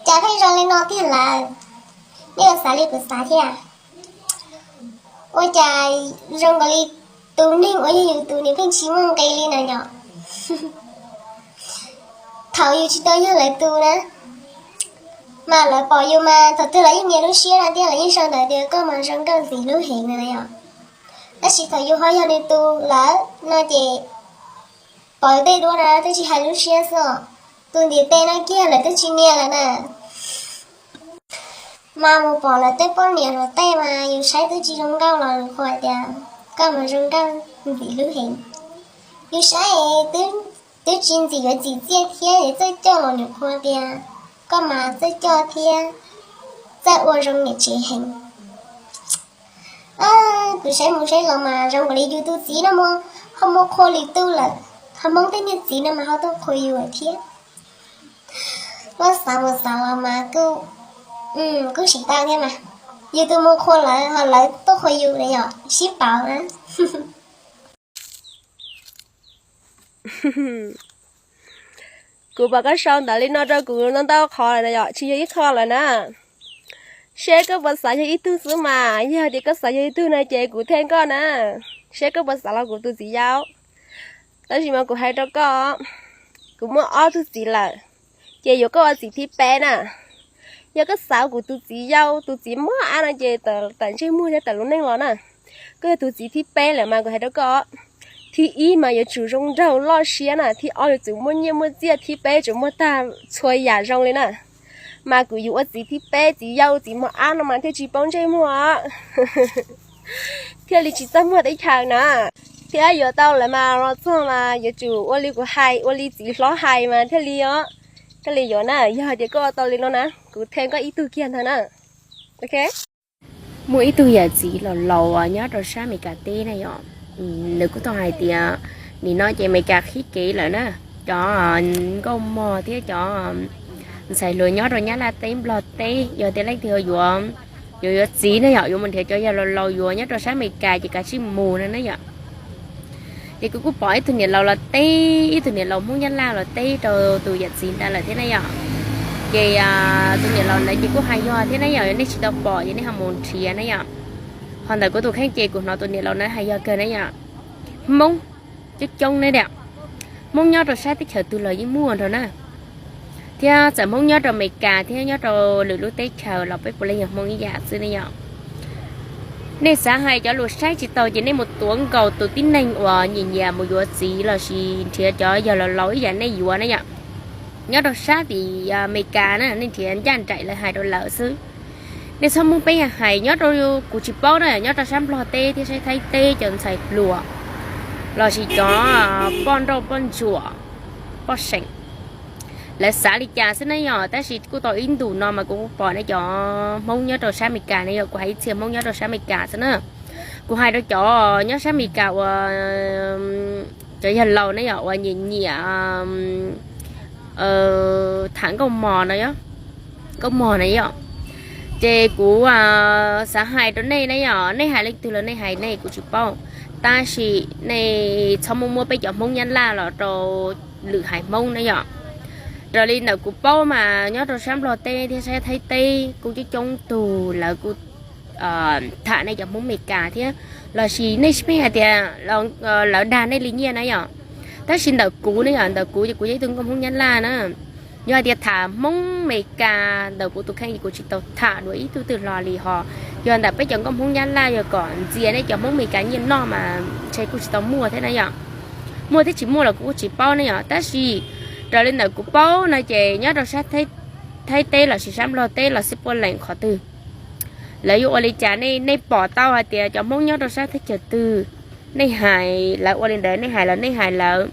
cas pheej zoo li no tiag lawm? Nej yuav xav li kuv xav thiab? Ua cas zoo nkaus li tus neeg uas yog yus tus nws pheej tsis muaj nqis li na yom? Thaum yus tsis tau yog lawv tus na, mas lawv pom yus mas thaum twg lawv yeej nias lub siab na thiab lawv yeej sau ntawv tias koj mas zoo nkauj ntxim hlub heev na yom. Tab sis thaum yus ho yog nws tus lawm no ces pom tej duab na twb tsis hais lub siab xwb, tus ntiv tes no kiag lawv twb tsis nias lawm na. Mas mus pom lawv tej poj niam los tej mas yus saib twb tsis zoo nkauj los nws qhuas tias koj mas zoo nkauj ntxim hlub heev. Yus saib twb tsis ntxim yuav txim txiaj thiab yuav txawj coj los nws qhuas tias koj mas txawj coj thiab txawj ua zoo niam tsev heev. Kuv saib mus saib los mas zoo nkaus li yus tus txiv no mas ho muaj qhua lwm tus lawm, ho Hmoob tej niag txiv no mas ho tuaj qhuas yus thiab. Muab xav mus xav los mas kuj, kuj tsis tau thiab mas, yus tus mus qhuas lawv ho lawv tuaj qhuas yus na yom, sib pauv na. Kuv pom koj sau ntawv li no rau kuv ntau ntau qhov lawm na yom, tsis yog ib qho lawm na. Seb koj puas xav yog ib tug xwb mas, yog tias koj xav yog ib tug no ces kuv them koj na. Seb koj puas xav los kuv tus txiv yau. Tab sis mas kuv hais rau koj, kuv muaj ob tug txiv lawm, ces yuav koj ua txiv thib peb na. Yog koj xav kuv tus txiv yau, tus txiv mos ab no ces tawm ntsej muag thiab tawm lub neej los na. Koj yog tus txiv thib peb lawm mas kuv hais rau koj, thib ib mas yuav tsum zoo nraug loj siab na, thib ob yuav tsum muaj nyiaj muaj txiaj, thib peb yuav tsum muaj tag txhua yam zoo li na. Mas kuv yuav ua txiv thib peb, txiv yau txiv mos ab no mas thiaj tsis paub ntsej muag, thiaj li tsis txaj muag teb chaws na. Thiab yuav tau lawm mas los txog mas yuav tsum ua li kuv hais, ua li txiv hlob hais mas thiaj li os, thiaj li yuav na. Yog hais tias koj ua tau li no na, kuv them koj ib tug kiag ntag na. Ok. Muaj ib tug yawm txiv laus laus nyob rau sab Amelikas teb na yom, nws kuj tau hais tias nim no ces Amelikas qhib kev lawm na, cov nkauj mog thiab cov ntxhais hluas nyob rau Nyab Laj teb Nplog teb yog tias leej twg yuav, yuav yuav txiv na yom, yuav mus nrhiav cov yawg laus laus yuav nyob rau sab Amelikas ces kav tsij mus no na yom. Ces kuv kuj pom ib tug niam laus los teb, ib tug niam laus Hmoob Nyab Laj los teb rau tus yawm txiv ntawd lawm thiab na yom. Ces tus niam laus ntawd ces kuj hais yog thiab na yom, nej tsis tau pom ces nej ho mus nrhiav na yom. Ho ntawm kuv tus kheej ces kuv hnov tus niam laus ntawd hais yog kawg na yom. Hmoob coob coob ne, Hmoob nyob rau sab teb chaws twg los yeej muaj nrog na. Thiab txawm Hmoob nyob rau Amelikas thiab nyob rau lwm lub teb chaws los peb puav leej yog Hmoob ib yam xwb ne yom. Nej xav hais cov lus saib tsis taus ces nej mus tuav nkaus tus tib neeg uas nyiam nyiam mus yuav txiv lossis nrhiav cov yawg laus laus ib yam nej yuav na yom. Nyob rau sab tim Amelikas na nej nrhiav ncaj nraim lawv hais rau lawv xwb. Nej txhob muab peb hais, nyob rau, kuv tsis paub na, nyob rau sab Nplog teb thiab sab Thaib teb cov ntxhais hluas lossis cov poj nrauj poj ntsuam poj seem, lawv xav li cas xwb na yom. Tab sis kuj tau ib ntus no mas kuv pom nej cov Hmoob nyob rau sab Amelikas na yom, kuv hais ib txhia Hmoob nyob rau sab Amelikas xwb na. Kuv hais rau cov nyob sab Amelikas uas cov yawg laus na yom, uas nyiam nyiam tham nkauj mog no, nkauj mog na yom. Ces kuv xav hais rau nej na yom, nej hais leej twg los nej hais nej kuv tsis paub, tab sis nej txhob muab muab peb cov Hmoob Nyab Laj los rau lwm haiv Hmoob na yom. Raws li ntawm kuv paub mas nyob rau sab Nplog teb thiab sab Thaib teb kuj coob coob tug lawv kuj tham nej cov Hmoob Amelikas thiab, lossis nej tsis pheej hais tias lawv dag nej li nyiaj na yom. Tab sis ntawm kuv ne yom, ntawm kuv ces kuv yog ib tug nkauj Hmoob Nyab Laj na. Yog hais tias tham Hmoob Amelikas ntawm kuv tus kheej ces kuv tsis tau tham dua ib tug twg hlo li ho. Yog ntawm peb cov nkauj Hmoob Nyab Laj yog kom ntxias nej cov Hmoob Amelikas nyiaj noj mas ntshe kuj tsis tau muaj thiab na yom. Muaj thiab tsis muaj los kuv kuj tsis paub ne yom. Tab sis raws li ntawm kuv paub no ces nyob rau sab Thaib teb lossis sab Nplog teb los xij puaj leem qhov twg, lawv yuav ua li cas nej, nej pom tau hais tias cov Hmoob nyob rau sab teb chaws twg, nej hais lawv ua li ntawd, nej hais lawv, nej hais lawv.